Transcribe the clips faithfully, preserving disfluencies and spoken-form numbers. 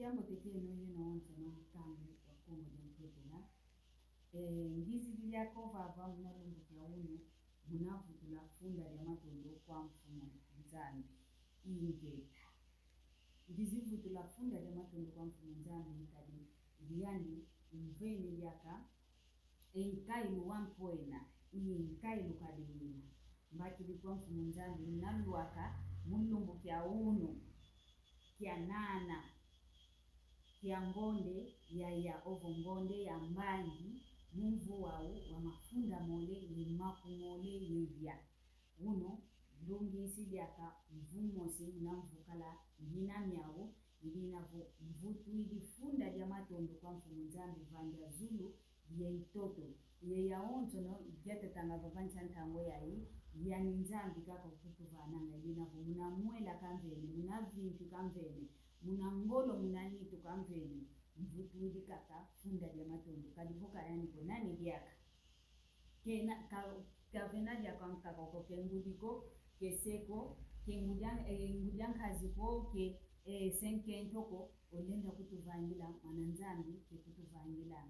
Diambu tekeno yeno onsono, nkambi wa Kongo dia Ntotela. Eh, ngizidi diaka vava muna lumbu kia unu, muna vutula funda dia matondo kwa Mfumu Nzambi. Ingeta. Ngizi vutula funda dia matondo kwa Mfumu Nzambi, kadi yandi umvene diaka e nkailu wa mpwena, i nkailu kadi wina. Mbakidi kwa Mfumu Nzambi, muna lwaka mu lumbu kia unu, kia nana, kia ngonde ya, ya ovo ngonde ya mbangi, mu mvu wau wa mafunda mole ye makumole ye ya. Unu, ndungisi diaka mvu mosi muna mvukala ngina miau, ngina vo mvutwidi funda dia matondo kwa Mfumu Nzambi vanda zulu ye ntoto. Ye yaonsono yatatanga vava nsi a ntangu yayi, yani Nzambi kaka ukutuvananga, ngina vo muna mwela kamvene, muna vintu kamvene, muna ngolo, muna nitu kamvene, mvutwidi kaka funda dia matondo. Kadi vo ka yani ko nani diaka. Kena, ka, kavena diaka nkaka ko, ke ngudi ko, ke se ko, ke ngudi a, eh, ngudi a nkazi ko, ke, eh, se nkento ko, olenda kutuvangila, mwana Nzambi ke kutuvangila.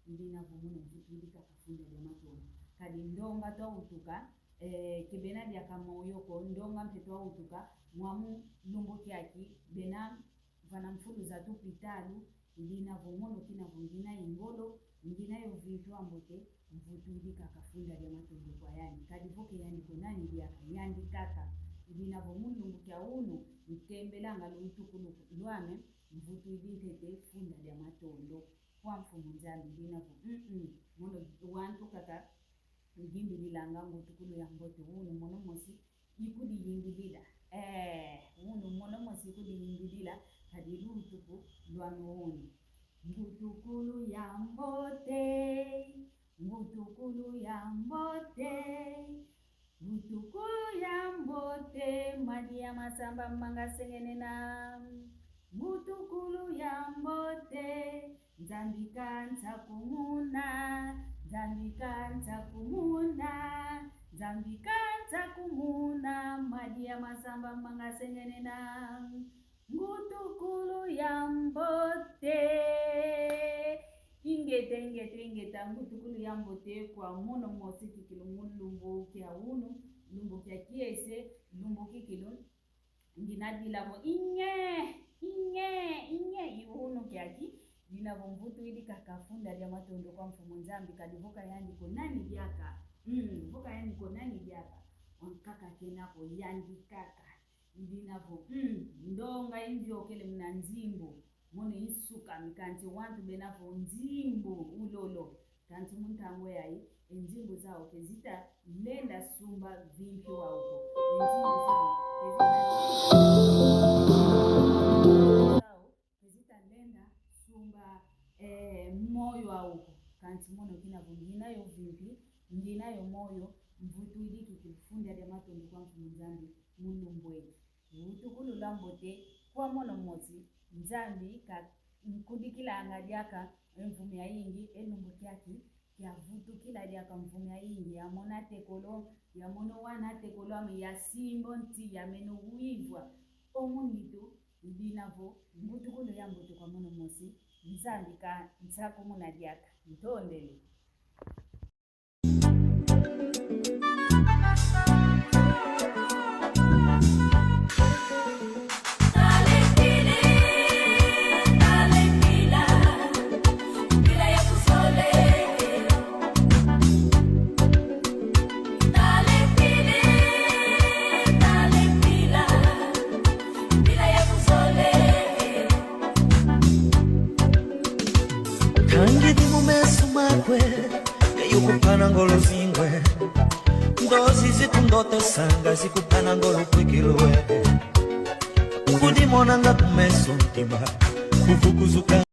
Ngina vo mono mvutwidi kaka funda dia matondo. Kadi ndonga twautuka, eh, ke bena diaka moyo ko, ndonga mpe twautuka, mwamu lumbu kiaki, bena vana mfulu za tupitalu, ngina vo mono kina vo ngina ye ngolo, ngina yo vintu ambote, mvutwidi kaka funda dia matondo kwa yani. Kadi vo ke yani ko nani diaka, yandi kaka. Ngina vo mu lumbu kia unu, nkembelanga lutukulu lwame, mvutwidi ntete funda dia matondo kwa Mfumu Nzambi, ngina vo, mm, mm, mono wantu kaka, ngimbililanga ngutukulu ya mbote, unu mono mosi ikudiyimbilila. Eh, unu mono mosi ikudiyimbilila, kadi lutuku lwanu unu. Ngutukulu ya mbote, ngutukulu ya mbote, ngutukulu ya mbote, madia masamba manga sengenena. Ngutukulu ya mbote, Nzambi ka nsakumuna, Nzambi ka nsakumuna, Nzambi ka nsakumuna, madia masamba manga sengenena. Ngutukulu ya mbote. Ingeta, ingeta, ingeta, ngutukulu ya mbote kwa mono mosi kikilu mu lumbu kia unu, lumbu kia kiese, lumbu kikilu. Ngina dila vo inye, inye, inye, i unu kiaki, ngina vo mvutwidi kaka funda dia matondo kwa Mfumu Nzambi, kadi vo ka yandi ko nani diaka. Mm, vo ka yandi ko nani diaka. Wankaka kena ko, yandi kaka. Ngina vo, mm, ndonga imvyokele muna nzimbu. Mono insukami kansi wantu bena vo nzimbu ulolo. Kansi mu ntangu yayi, e nzimbu zau ke zita lenda sumba vimpi wau ko. E nzimbu zau ke zita, zau ke zita lenda sumba, eh, moyo wau ko. Kansi mono kina vo ngina yo vimpi, ngina yo moyo, mvutwidi kikilu funda dia matondo kwa Mfumu Nzambi mu lumbu eki. Lutukulu lwa mbote kwa mono mosi, Nzambi ka nkudikilanga diaka e mvu miayingi, e lumbu kiaki kiavutukila diaka mvu miayingi, ya mono atekolo, ya mono wana atekolo ame, ya simba o nti, ya mena o wivwa o munitu, ngina vo ngutukulu ya mbote kwa mono mosi, Nzambi ka nsakumuna diaka. Ntondele. Kangidi mu meso makwe, nge yukupana ngolo zingwe. Ndozi zikundotesanga zikupana ngolo kwikilwe. Kudimonanga ku meso ntima, kufukuzuka.